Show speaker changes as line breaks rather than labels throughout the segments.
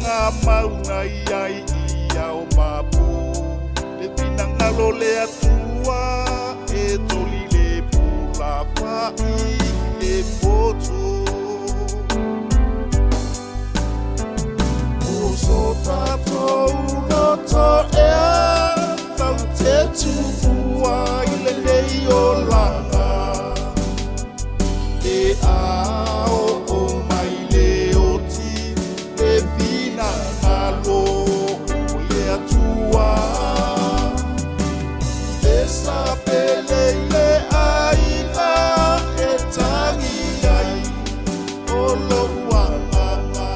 Nga mauna iai i ao mapo le finagalo le Atua e toli le pula fa'i le poto o so tatou loto ea tau te tuua i lenei olaga e ao o mai le oti le finagalo o le Atua le sapele i le aiga e tagi ai o lou agaga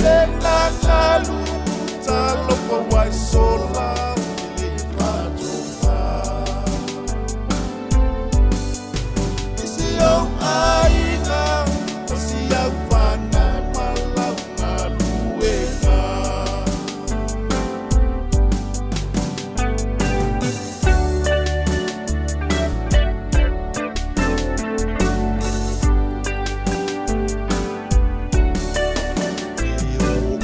le gagalu talofa uai sola i le fatofa i si ou aiga o si au fanau ma lau galuega. E oo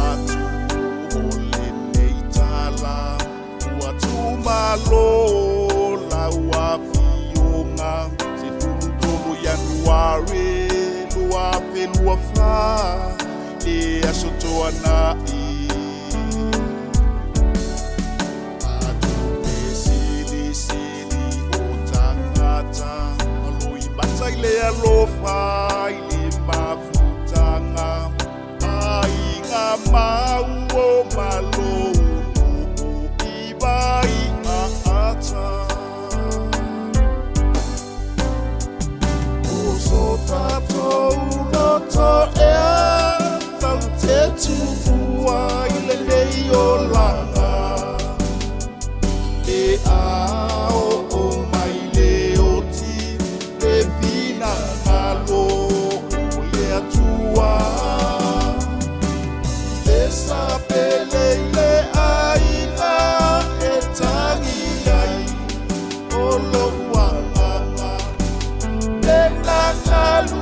atu o lenei tala ua tumalo lau afioga 13 Ianuari 2024 le aso toana'i atu silisili o tagata aloimata i le alofa i le mafutaga aiga mau o malou i vai aata o so tatou loto ea tau te tuua i lenei olaga e ao o mai le oti le finagalo o le Atua le sapele i le aiga e tagi ai o lou agaga le gagalu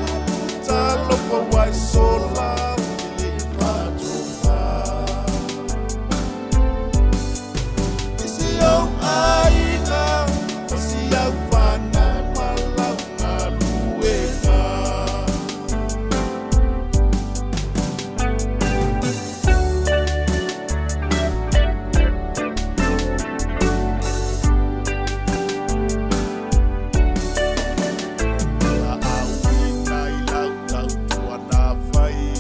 talofa uai sola i le fatofa i si ou aiga o si au fanau ma lau galuega. Auina i lau tautua na fai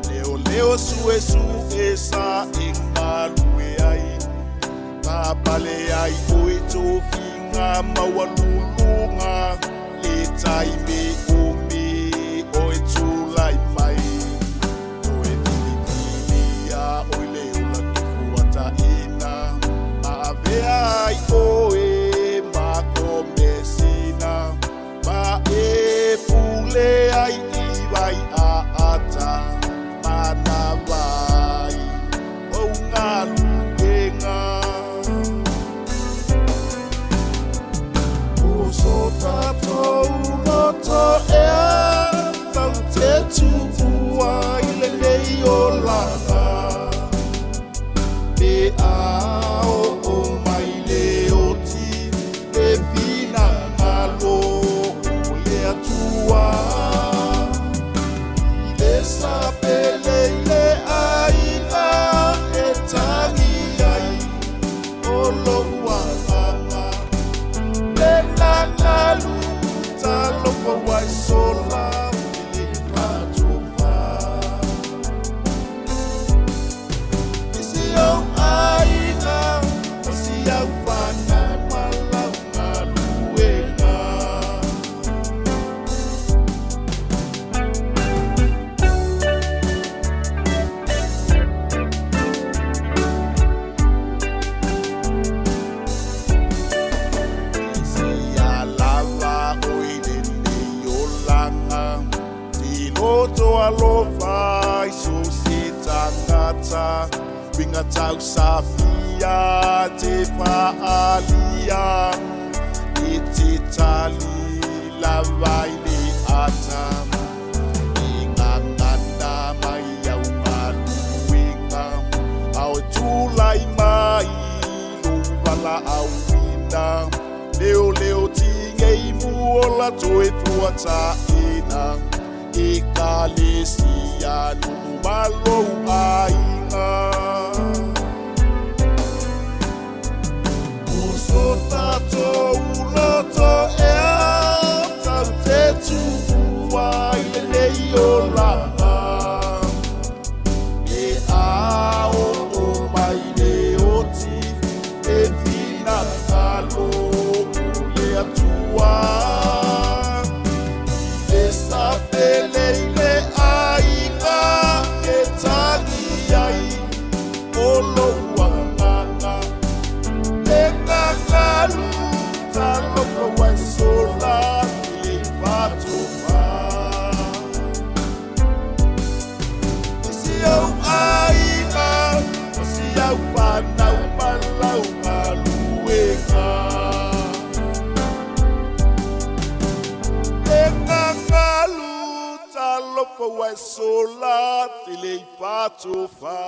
leo leo suesue sa e galue ai papale ai oe tofiga maualuluga le taimi umi oe tulai mai oe filifilia oe le ola tofuataina avea ai oe ma komesina ma e pule ai i vai aata manavai o galuega o so tatou loto ea tau te tuua i lenei olaga pe ao o mai le oti le finagalo o le Atua i le sapele i le aiga e tagi ai o lou agaga le gagalu talofa uai sola i le fatofa i si ou aiga o si au fanau ma lau galuega. Sia lava o i lenei olaga tiloto alofa i so se tagata uiga tausafia te faaalia e te tali lava i le ata i gagana mai au. ola toefuataiga ekalesia nuu ma lou aiga. O so tatou loto ea tatou te tuua i lenei olaga, e a oo mai le oti e finagalo o le Atua. I le sapele i le aiga e tagi ai o lou agaga le gagalu talofa ua e sola i le fatofa. I si ou aiga o si au fanau ma lau galuega. Le gagalu talofa ua e sola i le fatofa.